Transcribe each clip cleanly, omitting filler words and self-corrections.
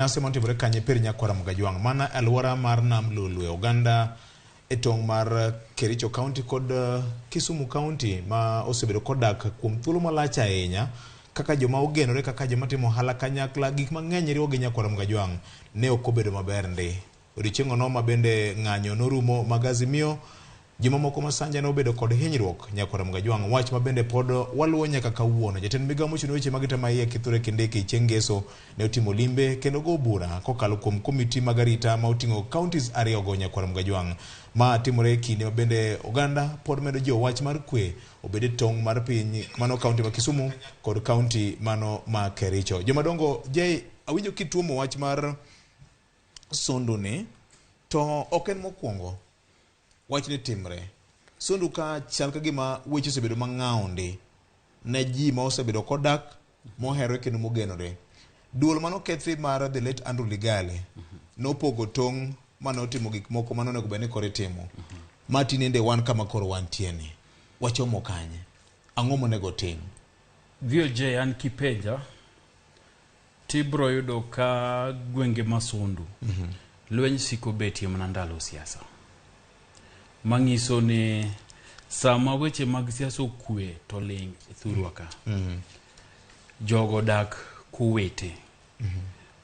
Nyasi matimore kanye pir nyakwara Mgajwang' mana e alwora mar Nam Lolwe oganda e tong' mar Kericho County kod Kisumu County ma osebedo kodak kuom thuolo malach ahinya kaka joma ogenore kaka joma timo ohala kanyakla gik mang'eny riwo gi nyakwara Mgajwang' ne ok obedo maber ndi. Odiochieng' ono ma bende ng'anyo norumo mag Azimio jomamoko ma sanja nobedo kod hinyruok nyakwara Mgajwang' wach ma bende pod waluwo nyaka kawuono. Jatend migao mochung' ne weche mag ite maiye Kithure Kindiki chieng' ngeso ne otimo limbe kendo go bura kokalo kuom komiti mag arita ma oting'o counties ariyogo nyakwara Mgajwang'. Ma timore e kinde ma bende oganda pod medo jiwo wach mar kwe obed e tong' mar piny mano county ma Kisumu kod county mano ma Kericho. Jomadongo, Jay, awinjo kituomo wach mar Sondu ni to ok en mokwongo wachni timre. Sondu ka chal ka gima weche osebedo mang'aw ndi ne ji ma osebedo kodak moherore kendo mogenore. Duol manokethi mar the late Andrew Ligale nopogo tong' mane otimo gik moko mane onego bed ni koro itimo. Ma tinende wan kama koro wantie ni. Wachomo kanye? Ang'o monego tim? VOJ an kipenja tibro yudo ka gwenge ma Sondu lweny siko betie mana ndalo siasa. Manyiso ni sama weche mag siasa okwe to ling' e thurwa ka. Jogo dak kowete.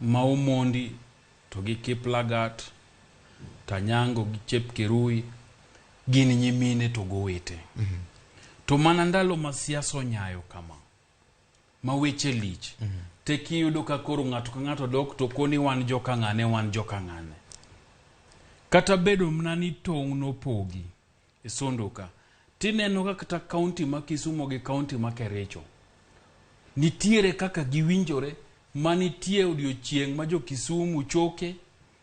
Ma Omondi to gi Kiplagat, Tanyango gi Chepkirui gin nyimine to gowete. To mana ndalo ma siasa onyayo kama ma weche lich te kiyudo ka koro ng'ato ka ng'ato dok to koni wan joka ng'ane wan joka ng'ane. Kata bedo mana ni tong' nopogi e Sondu ka tineno ka kata kaunti ma Kisumu gi kaunti ma Kericho nitiere kaka giwinjore ma nitie odiochieng' ma jo Kisumu choke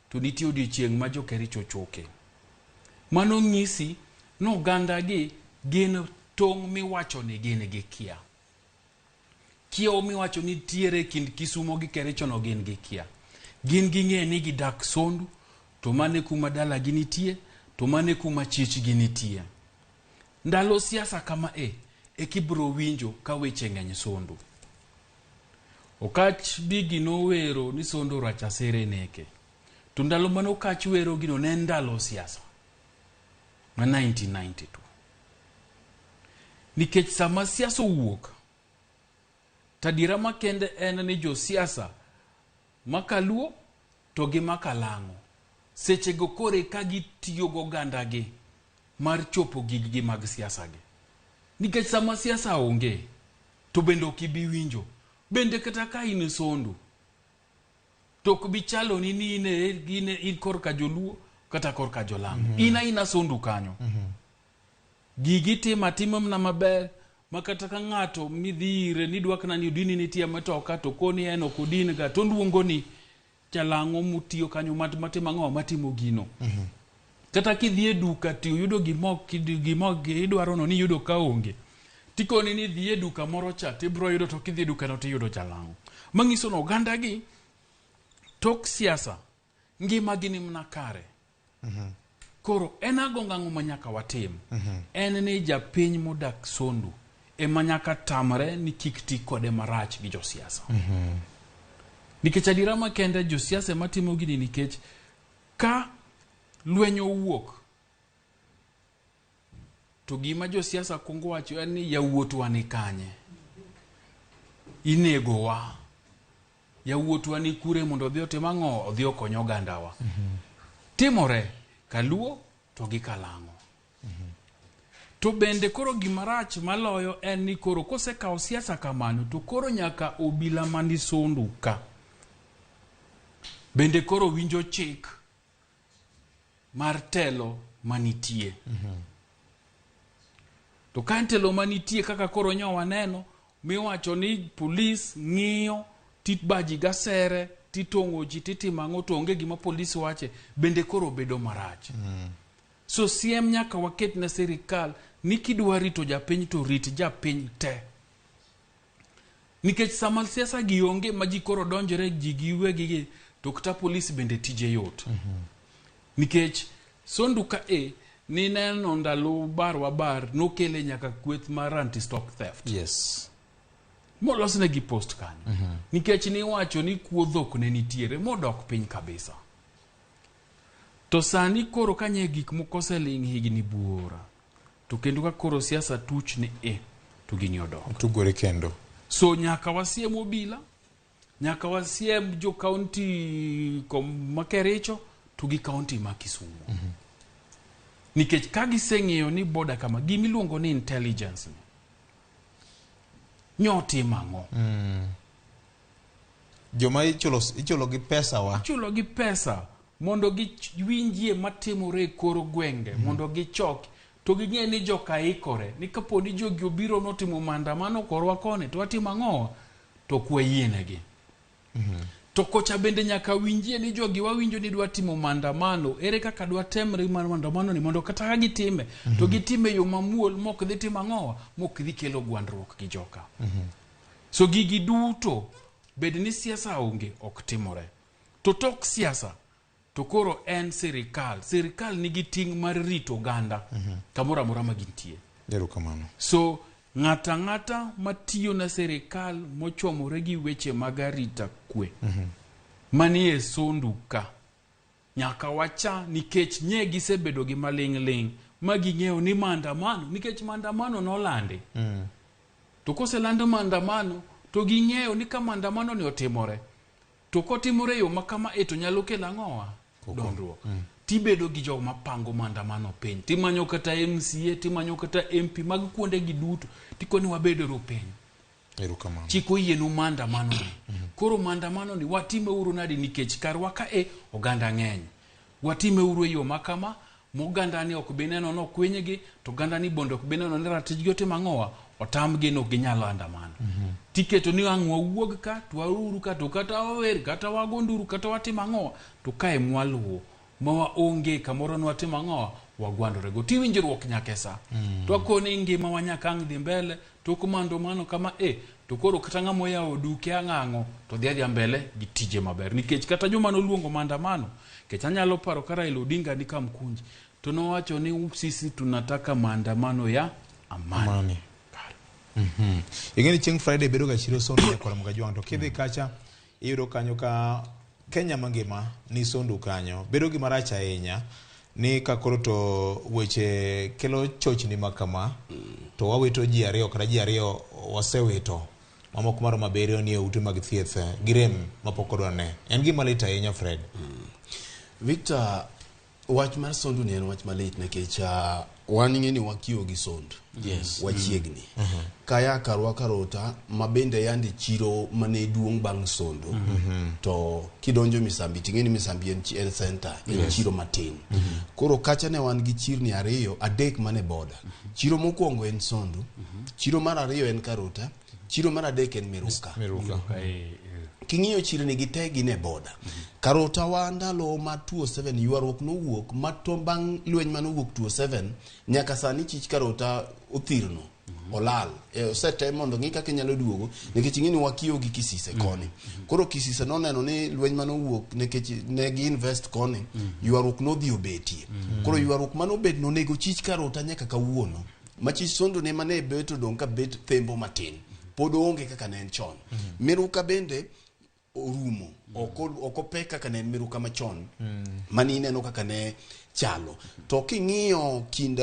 to nitie odiochieng' ma jo Kericho choke. Mano nyisi ni oganda gi gin tong' miwacho ni gin gi kia. Kiewo miwacho ni nitiere e kind Kisumo gi Kericho no gin gi kia. Gin ging'e ni gidak Sondu to mano e kuma dalagi nitie to mano e kuma chichgi nitie. Ndalo siasa kama e ekibro winjo ka weche ng'eny Sondu. Okach Bigi nowero ni Sondu rach asere neke. To ndalo mane Okach wero gino ne en ndalo siasa ma 1992. Nikech sama siasa owuok, tadiera makende en ni josiasa makaluo to gi makalang'o sechego koro eka gitiyo gogandagi mar chopo giggi mag siasa gi. Nikech sama siasa onge to bende ok ibi winjo. Bende kata ka in Sondu to ok bi chaloni ni in, e, in, e, in korka joluo kata korka jolang'o. In aina Sondu kanyo. Gigi timo atima mana maber ma kata ka ng'ato midhi ire ni idwa kna ni odini nitie matoka to koni en ok odin ga to luongo ni jalang'o mutiyo kanyo matimo ang'o matimo gino. Kata kidhi e duka to iyudo gima ok idwaro no ni iyudo ka onge. Tikoni ni dhi e duka moro cha tibro yudo to kidhi e duka no tiyudo jalang'o. Manyiso ni oganda gi tok siasa ngima gi ni mana kare. Koro en agonga ang'o ma nyaka watim? En ni japiny modak Sondu ema nyaka tamre ni kik ti kode marach gi josiasa. Nikech adiera makende josiasa ema timo gini nikech ka lweny owuok to gima josiasa kuongo wacho en ni yawuotwa ni kanye? Inegowa. Yawuotwa ni kure mondo odhi otim ang'o? Odhi okony ogandawa. Timore kaluo to gi kalang'o. To bende koro gimarach maloyo en ni koro kosekawo siasa kamano to koro nyaka obila mani Sondu ka bende koro winjo chik mar telo manitie. To ka telo manitie kaka koro nyo waneno miwacho ni polis ng'iyo tibaji gasere titong'o ji titimo ang'o to onge gima polis wache bende koro bedo marach. So siem nyaka waket ne sirikal ni kidwa rito japiny to rit japiny te. Nikech sama siasa gi onge ma ji koro donjore ji giwegi gi to kata polis bende tije yot. Nikech Sondu ka e nineno ndalo bar wa bar nokele nyaka kweth mar anti stock theft. Yes. Molosnegi post kanyo. Nikech niwacho ni kuo dhok ne nitiere modok piny kabisa. To sani koro kanye gik moko oseling' higni buora, to kendo ka koro siasa tuch ni e, to gini odok. Tugore kendo. So nyaka wasiem obila, nyaka wasiem jo kaunti ma Kericho to gi kaunti ma Kisumu. Nikech ka giseng'eyo ni boda kama, gimiluongo ni intelligence ni, nyotimo ang'o? Joma ichulo ichulo gi pesa wa. Ichulo gi pesa mondo giwinjie matimore e kor gwenge, mondo gichok to ging'e ni joka ikore ni kapo ni jogi obiro notimo maandamano korwa koni to watimo ang'o to ok wayienegi. To kocha bende nyaka winjie ni jogi wawinjo ni dwa timo maandamano, ere kaka dwa temre mar maandamano ni mondo kata ka gitime to gitime e yo mamuol mok dhi timo ang'owa mok dhi kelo gwandruok gi joka. So gigi duto bed ni siasa onge ok timore. To tok siasa to koro en sirikal. Sirikal nigi ting' mar rito oganda kamoro amora ma gintie. Erokamano. So ng'ato ang'ata matiyo ne sirikal mochomore gi weche mag arita kwe manie Sondu ka nyaka wacha nikech nye gisebedo gi maling' ling' ma ging'eyo ni maandamano nikech maandamano nolandi. To koseland maandamano to ging'eyo ni ka maandamano ni otimore to kotimore e yo ma kama e to nyalo kelo ang'owa dondruok. Tibedo gi joma pango maandamano piny, timanyo kata MCA, timanyo kata MP mag kuonde gi duto, tikoni wabeduru piny. Erokamano. Chik oyienu maandamano ni. Koro maandamano ni watime uru nadi nikech karwa ka e oganda ng'eny. Watime uru e yo ma kama, moganda ni ok bi neno ni okwinygi, to oganda ni bende ok bi neno ni ratichgi otimo ang'owa, otamgi ni ok ginyal andamano. Tiketo ni ang' wawuog ka, to waruru ka, to kata wawer, kata wago nduru, kata watim ang'owa, to kae mwaluwo, ma waonge kamoro ni watim ang'owa, wagwandorego. Tiwinjruok nyaka e sa. To akoni ngimawa nyaka ang' dhi mbele, tok maandamano kama e, to koro kata ng'ama oyawo duke ang'ang'o, to dhi adhiya mbele gi tije maber. Nikech kata joma noluongo maandamano, nikech anyalo paro ka Raila Odinga ni Kamkunji, to nowacho ni sisi tunataka maandamano ya amani. Amani. Ing'e ni chieng' Friday bedo ga chiro Sondu nyakwar Mgajwang' to kidhi kacha iyudo kanyo ka Kenya mangima ni Sondu kanyo bedo gima rach ahinya ni ka koro to weche kelo chochni ma kama to wawito ji ariyo kata ji ariyo wasewito mamoko maromo abiriyo ni e ute mag thieth gi rem mapok odwa ne. En gima lit ahinya Fred. Victor, wach mar Sondu ni en wach malit nikech wan ing'e ni wakiyo gi Sondu. Yes. Wachiegni. Kaya karwa Karota ma bende yande chiro mane duong' bang' Sondu to kidonjo Misambi ting'e ni Misambi en, en center, en chiro matin. Koro kacha ne wan gi chirni ariyo, adek mane boda. Chiro mokwongo en Sondu, chiro mar ariyo en Karota, chiro mar adek en Miruka. Miruka. King'iyo chirni gi te gin e boda. Karota wa ndalo ma 2007 ywaruok nowuok ma to bang' lweny manowuok 2007 nyaka sani chich Karota othirno olal. Osetem mondo ng'i kaka inyalo duogo nikech ing'e ni wakiyo gi Kisise koni. Koro Kisise noneno ni lweny manowuok nikech ne gi invest koni ywaruok nodhi obetie. Koro ywaruok manobet nonego chich Karota nyaka kawuono. Ma chich Sondu ne mane bet odong' ka bet thembo matin. Pod oonge kaka ne en chon. Miruka bende orumo. Ok opek kaka ne en Miruka machon. Mani ineno kaka ne chalo. To king'iyo kind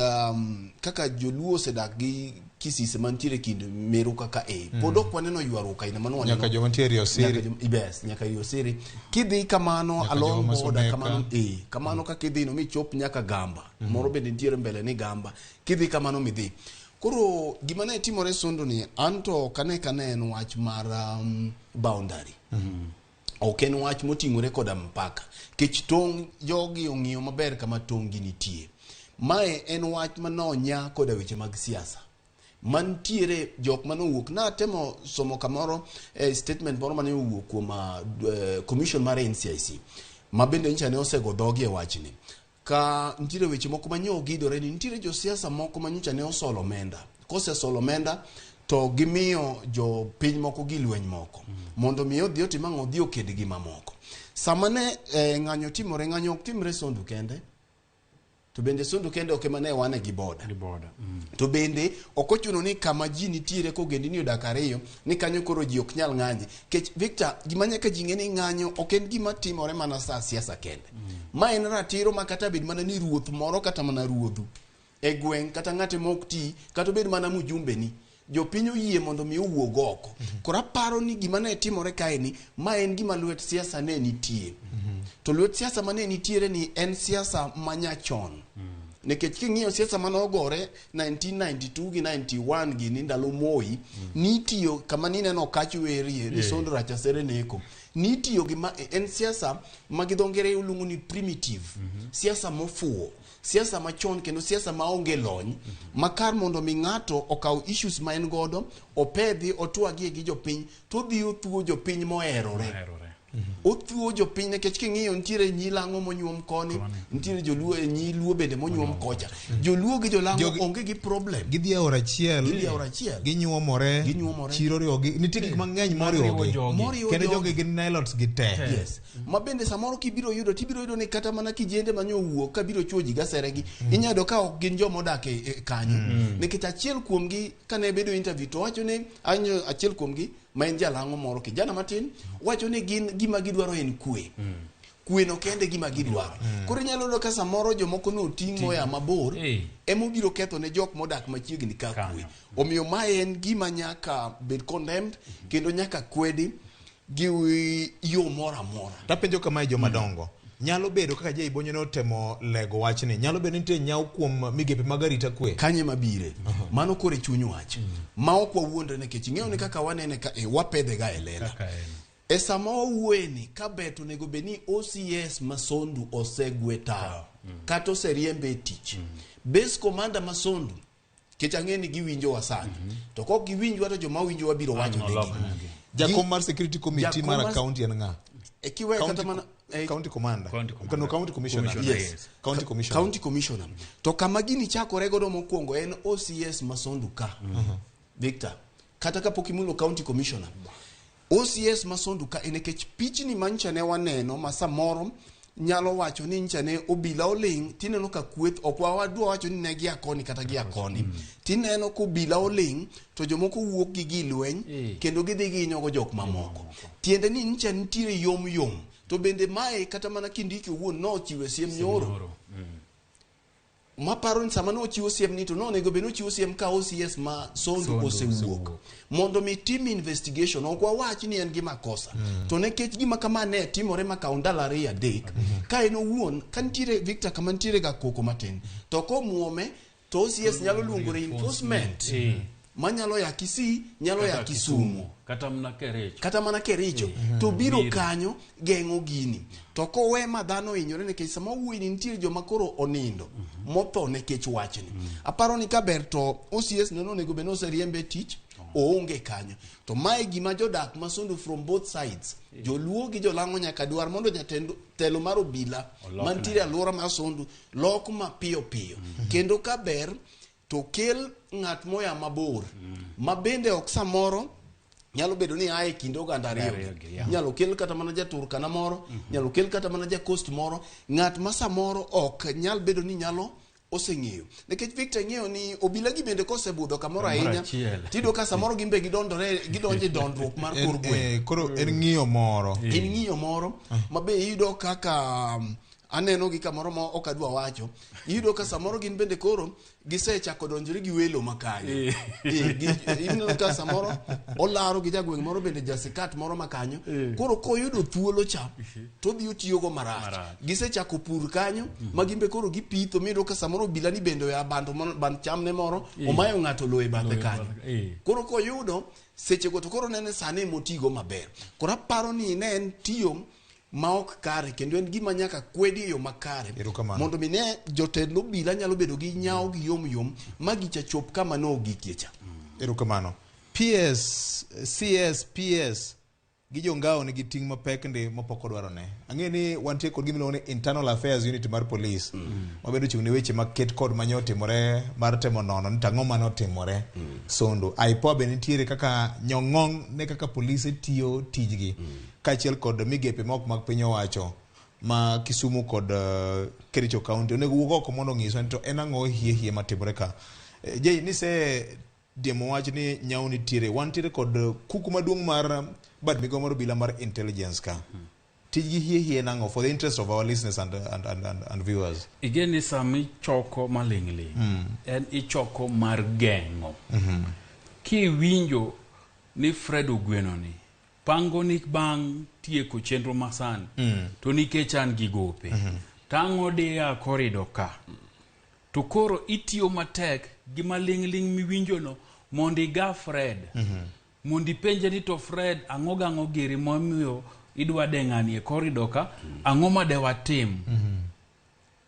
kaka joluo osedak gi Kisise mantiere kind Miruka ka e, pod ok waneno ywaruok aina mano waneno. Nyaka joma nitie Riosiri. Yes, nyaka Riosiri. Kidhi kamano Nyaka along joma border Suneka. kamano kamano kaka idhi no michop nyaka Gamba. Moro bende nitiere mbele ni Gamba. Kidhi kamano midhi. Koro gima ne timore Sondu ni anto kane kane en wach mar boundary. Ok en wach moting'ore koda mpaka. Kech tong' jogi ong'iyo maber kama tong' gi nitie. Mae en wach manonya koda weche mag siasa. Mantiere jok manowuok. Natemo somo kamoro statement moro mane owuok kuom commission mar NCIC ma bende nyicha ne osego dhogi e wachni. Ka nitiere weche moko ma ogidore ni nitiere josiasa moko ma nyocha ne osolo omenda. Kosesolo omenda to gimiyo jopiny moko gi lweny moko mondo mi odhi otim ang'o, odhi oked gi mamoko. Sama ne ng'anyo timore, ng'anyo ok timre Sondu kende. To bende Sondu kende ok ema ne wane gi boda. Gi boda. To bende ok ochuno ni kama ji nitiere kogendini odak ariyo ni kanyo koro ji ok nyal ng'anye. Kech Victor, gima nyaka ji ng'e ni ng'anyo ok en gima timore mana sa siasa kende. Ma en ratiro ma kata bed mana ni ruoth moro kata mana ruodhu e gweng' kata ng'ate ma ok ti kata obed mana mjumbe ni jopiny oyie mondo mi owuog oko. Koro aparo ni gima ne timore kae ni ma en gima lwet siasa ne nitie. To lwet siasa mane nitiere ni en siasa manyachon. Nikech king'iyo siasa mane ogore 1992 gi 91 gini ndalo Moi, nitiyo kama nineno Okach werie ni Sondu Rachasere neko. Nitiyo gi ma en siasa ma gi dho ngere iluongo ni primitive. Siasa mofuwo. Siasa machon kendo siasa maonge lony ma kar mondo mi ng'ato okaw issues ma en godo opedhi otwagie gi jopiny to odhi othuo jopiny moherore. Othuo jopiny nikech king'iyo nitiere nyi lang'o monyuom koni, nitiere joluo nyi luo bende monyuom kocha. Joluo gi jolang'o onge gi problem. Gidhi e aora achiel. Gidhi e aora achiel. Ginyuomore. Ginyuomore. Chiro oriwogi. Nitie gik mang'eny moriwogi. Moriwo Kendo jogi. jogi gin nilots gi te. Yes. Ma bende samoro kibiro yudo tibiro yudo ni kata mana kijende manyo owuok kabiro chuo ji gasere gi inyalo yudo ka ok gin joma odak e kanyo. Nikech achiel kuomgi kane bedo interview to wacho ni anyo achiel kuomgi ma en jalang'o moro kijana matin wacho ni gin gima gidwaro en kwe. Kwe no kende gima gidwaro. Koro inyalo yudo ka samoro jomoko noting' moya mabor emobiro ketho ne jok modak machiegni ka kwe. Omiyo mae en gima nyaka bed condemned kendo nyaka kwedi gi yo moro amora. Tapenjo kamae joma dongo. Nyalo bedo kaka Jay Bonyo ne otemo lego wachni. Nyalo bedo ni nitie nyawo kuom migepe mag arita kwe. Kanye mabire. Mano koro e chuny wach. Ma ok wawuondre nikech ing'eyo ni kaka wanene ka e wapedhe ga e lela. E sama wawuoye ni ka bet onego bed ni OCS ma Sondu osegwe tao kata oseriembe e tich. Base commander ma Sondu kech ang'e ni giwinjowa sani. To kok giwinjwa to joma winjowa biro wacho negi. Jakom mar security committee Jakom mar mar- county en ng'a? E kiwe kata mana County commander. County commander. No, county commissioner. Commissioner, yes. County commissioner. County commissioner. To kama gini chakore godo mokwongo en OCS ma Sondu ka. Victor, kata kapok imulo county commissioner. OCS ma Sondu ka en nikech pichni ma nyocha ne waneno ma samoro nyalo wacho ni nyocha ne obila oling' tineno ka kweth ok wadwa wacho ni ne gia koni kata gia koni. Tineno ka obila oling' to jomoko wuok gi gi lweny kendo gidhi gihinyogo jok mamoko. Tiende ni nyocha nitiere yom yom. To bende mae kata mana Kindiki owuon nochiwo siem nyoro. Maparo ni sama nochiwo siem ni to nonego bed nochiwo siem ka OCS ma Sondu Sondu osewuok osewuok. mondo mi tim investigation ok wawach ni en gima kosa to nikech gima kama ne timore makawo ndalo ariyo adek ka en owuon ka nitiere Victor kama nitiere ga koko matin to komuome to OCS nyalo luongo reinforcement manyalo ya Kisii nyalo ya Kisumu Kata mana Kericho. kata mana Kericho to biro kanyo geng'o gini to kowe ma dhano ohinyore nikech sama wuoyi ni nitiere joma koro onindo motho nikech wachni. Aparo ni kaber to OCS neno onego bed ni oseriembe e tich oonge kanyo. To mae gima jodak ma Sondu from both sides joluo gi jolang'o nyaka dwar mondo jatend telo mar obila mantiere alwora mar Sondu lok mapiyo piyo. Kendo kaber to kel ng'at moya mabor ma bende ok samoro nyalo bedo ni ae kind oganda ariyo Ariyo gi, yeah. nyalo kel kata mana ja Turkana moro nyalo kel kata mana ja Coast moro ng'at ma samoro ok nyal bedo ni nyalo oseng'eyo nikech Victor ing'eyo ni obila gi bende kosebudho kamoro Kamoro ahinya achiel. tiyudo ka samoro gin be gidondore gidonjo e dondruok mar kor gweng' Koro en ng'iyo moro. En ng'iyo moro ma be iyudo kaka aneno gi kamoro ma ok adwa wacho iyudo ka samoro gin bende koro gisechako donjore gi welo makanyo. Ineno ka samoro olaro gi jagweng' moro bende jasikat moro makanyo koro koyudo thuolo cha to odhi otiyogo marach. Gisechako pur kanyo ma gin be koro gipitho miyudo ka samoro obila ni bende oya bando band chamne moro omayo ng'ato lowo e bathe kanyo. Koro koyudo sechego to koro nene sani emotigo maber. Koro aparo ni ne en tiyo ma ok kare kendo en gima nyaka kwedi e yo makare Erokamano. mondo mi ne jotend obila nyalo bedo gi nyawo gi yom yom ma gicha chop kama ne ogikie cha. Erokamano. PS, CS, PS gi jongao nigi ting' mapek ndi mapok odwaro ne. Ang'e ni wantie kod gima iluongo ni Internal Affairs Unit mar police mabedo ochung' ne weche maket kod manyo otimore mar temo nono ni tang'o mane otimore Sondu. IPOA be nitiere kaka nyong'ong' ne kaka polise tiyo tijgi kaachiel kod migepe moko mag piny owacho. Ma Kisumu kod Kericho County onego wuog oko mondo onyiswa ni to en ang'o hie hie matimore ka. Jay, nise diemo wach ni nyawo nitiere, wantiere kod kuku maduong' mar bad migawo mar obila mar intelligence ka. Tijgi hie hie en ang'o for the interest of our listeners and viewers? Igeni sama ichoko maling'ling' en ichoko mar geng'o. Kiwinjo ni Fred Ogweno ni pango ni bang' tieko chenro masani to nikech an gi gope tang' odiya korido ka to koro itiyo matek gi maling'ling' miwinjono mondo iga Fred mondo ipenje ni to Fred ang'o gang'o giri momiyo idwa de ng'ani e korido ka ang'o ma de watim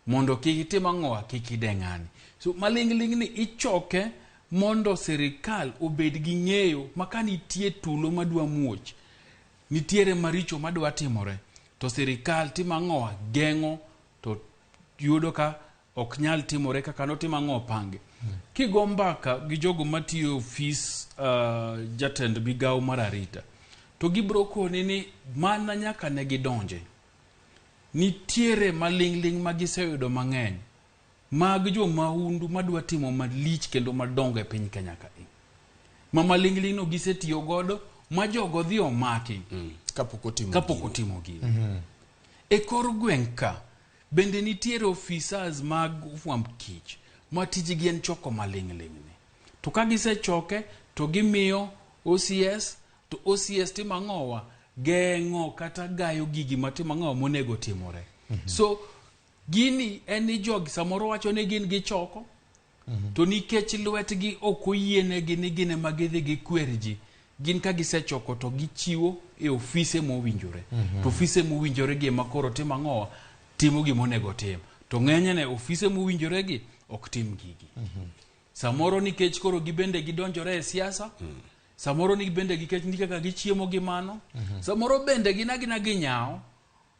mondo kik itim ang'owa kik ide ng'ani. So maling'ling' ni ichoke mondo sirikal obed gi ng'eyo ma ka nitie tulo madwa muoch, nitiere maricho madwa timore, to sirikal timo ang'owa geng'o to yudo ka ok nyal timore kaka notimo ang'o opangi. Kigo mbaka gi jogo matiyo e ofis jatend migawo mar arita, to gibiro koni ni mana nyaka ne gidonje. Nitiere maling'ling' ma giseyudo mang'eny mag jo mahundu madwa timo malich kendo madongo e piny Kenya ka. Ma maling'ling' no gisetiyo godo ma jogo dhi omaki kapok otimo kapok gino. Otimo gino. E kor gweng' ka bende nitiere officers mag fwamb kich ma tijgi en choko maling'ling' ni. To ka gisechoke to gimiyo OCS to OCS timo ang'owa geng'o kata gayo gigi matimo ang'owa monego timore. So gini en ni jogi samoro wacho ni gin gichoko to nikech lwetgi ok oyienegi ni gin ema gidhi gikwer ji, gin ka gisechoko to gichiwo e ofise mowinjore. To ofise mowinjore gi ema koro timo ang'owa timo gima onego tim. To ng'enyne ofise mowinjore gi ok tim gigi. Samoro nikech koro gibende gidonjore e siasa, samoro ni bende nikech ni kaka gichiemo gi mano, samoro bende gin agina ginyawo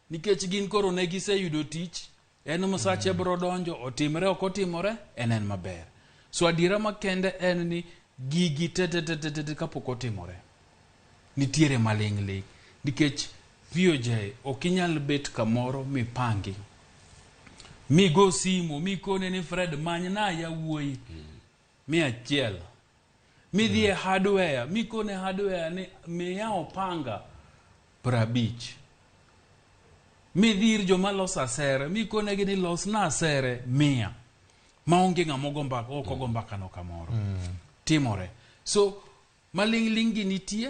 nikech gin koro ne giseyudo tich, en msache bro donjo, otimre ok otimore, en maber. So adiera makende en ni gigi te te te te te te kapok otimore, nitiere maling'ling' nikech VOJ ok inyal bet kamoro mipangi migo simu mikone ni Fred manyna yawuoyi 100 midhi e hardware mikone hardware ni miya opanga 50 midhi ir joma loso asere mikonegi ni losna asere 100 maonge ng'ama ogo mbaka ok ogo mbaka no kamoro timore. So maling'ling' gi nitie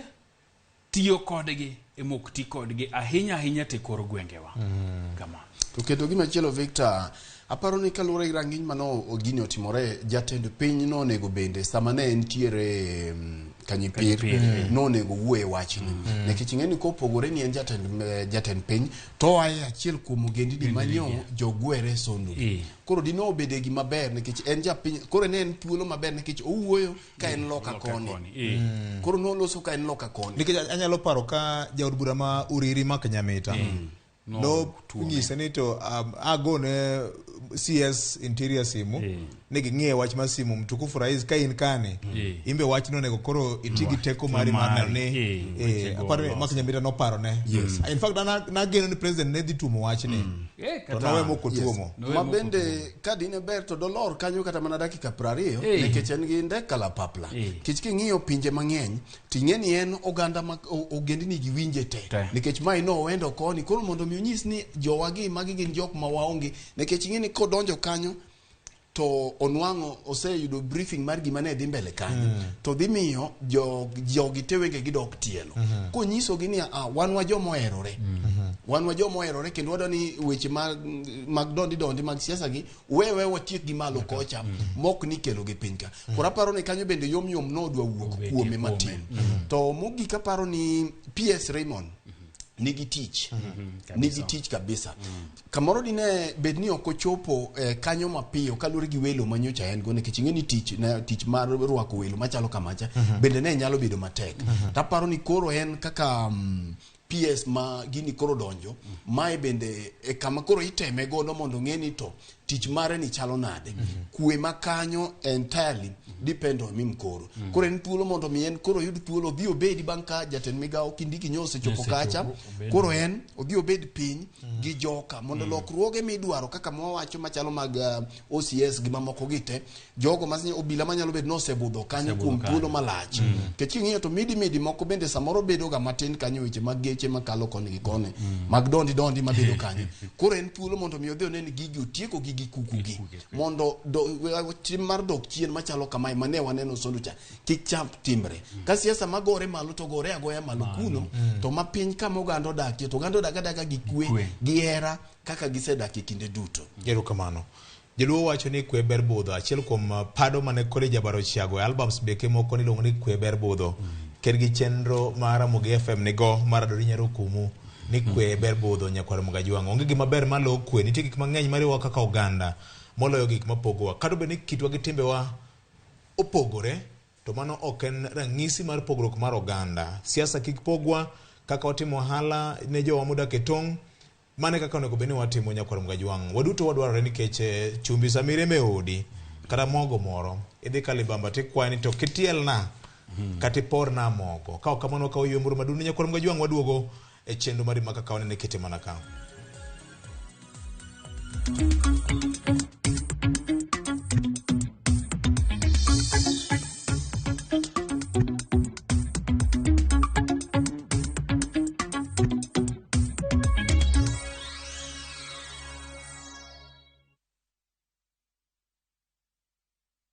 tiyo kodgi emok ti kodgi ahinya ahinya te kor gwengewa kama. To kendo gimachielo Victor, aparo ni kaluwore gi rang'iny mano gini otimore, jatend piny nonego bende sama ne entiere Kanyipir, Kanyipir, nonego wuo e wachni. Nikech ing'e ni kopogore ni en jatend piny, to oa e achiel kuom ogendini manyo jogwere sondo. Koro dino obede gima ber nikech en japiny, koro ne en thuolo maber nikech owuoyo ka en loka koni. Koro noloso ka en loka koni. Nikech anyalo paro ka jaod bura ma Uriri Mark Nyamita no nyise ni to agone CS Interior simu ni ging'iye wach mar simu mtukufu rais ka in kani imbe wach no onego koro iti gi teko mari mar neno ni aparo ni Mark Nyamita noparo ne. In fact nageno ni president ne dhi tuomo wachni to nowe mok otuomo. Ma bende ka dine ber to dolor kanyo kata mana dakika 20 nikech en gi ndek kalapapla. Nikech king'iyo pinje mang'eny ting'e ni en oganda ma ogendni gi winje te. Nikech mae nowendo koni koro mondo mi onyis ni jowagi magi gin jok ma waonge nikech ing'e ni kodonjo kanyo to onwang'o oseyudo briefing mar gima ne dhi mbele kanyo to dhi miyo jogi te wenge gidok tielo konyisogi ni wan wa joma oherore wan wa joma oherore kendo wadwa ni weche mag dondi dondi mag siasa gi we watiek gi malo kocha mok ni kelo gi piny ka. Koro aparo ni kanyo bende yom yom nodwa wuok kuome matin. To mogik aparo ni PS Raymond nigi tich nigi tich kabisa. Kamoro dine bed ni ok ochopo kanyo mapiyo kaluwore gi welo manyocha en go nikech ing'e ni tich mar rwako welo machalo kamacha bende ne nyalo bedo matek. Taparo ni koro en kaka PS ma gini koro donjo mae bende e kama koro iteme godo mondo ng'e ni to Tich mare ni chalo nade? Kwe ma kanyo entirely depend on him koro. Koro en thuolo mondo mi en koro oyud thuolo odhi obedi bang' ka jatend migawo Kindiki nyo osechopo Osechopo, kacha. obed. Koro en odhi obed piny gi joka mondo lokruoge midwaro kaka mwawacho machalo mag OCS gi mamoko gi te, jogo ma obila manyalo bedo nosebudho kanyo Osebudho kuom kanyo. thuolo malach. Nikech king'iyo to midi midi moko bende samoro bedo ga matin kanyo, weche mag geche makalo koni gi koni, mag dondi dondi mabedo kanyo. Koro en thuolo mondo mi odhi one ni gigi otieko gi gi kuku gi, mondo tim mar dok chien machalo kamae mane waneno Sondu cha kik chak timre. Ka siasa magore malo to gore agoya malo kuno, to ma piny kama oganda odakie to oganda odak adaka gi kwe, Kwe. gi hera kaka gisedak e kinde duto. Erokamano. Joluo wacho ni kwe ber budho. Achiel kuom pado mane kore Jabaro Chiago e albums beke moko niluongo ni kwe ber budho. Ker gi chenro mar Ramogi FM nigo mar Adori Nyarokumu ni kwe ber budho nyakwar Mugajwang'. Onge gima ber malo kwe. Nitie gik mang'eny mariwowa kaka oganda moloyo gik mapogowa. Kata obedo ni kitwa gi timbewa opogore, to mano ok en ranyisi mar pogruok mar oganda. Siasa kik pogwa kaka watimo ohala ne jowa modak e tong'. Mano e kaka onego bed ni watimo nyakwar Mugajwang'. Waduto wadwarore nikech chumbi sama iremo e odi kata mogo moro, idhi ka libamba tikwaye ni to kitielna kata iporna mogo. Ka ok kamano wakawo ywe moro maduong' nyakwar Mugajwang' waduogo e chenro mari ma kaka wanene kete mana ka.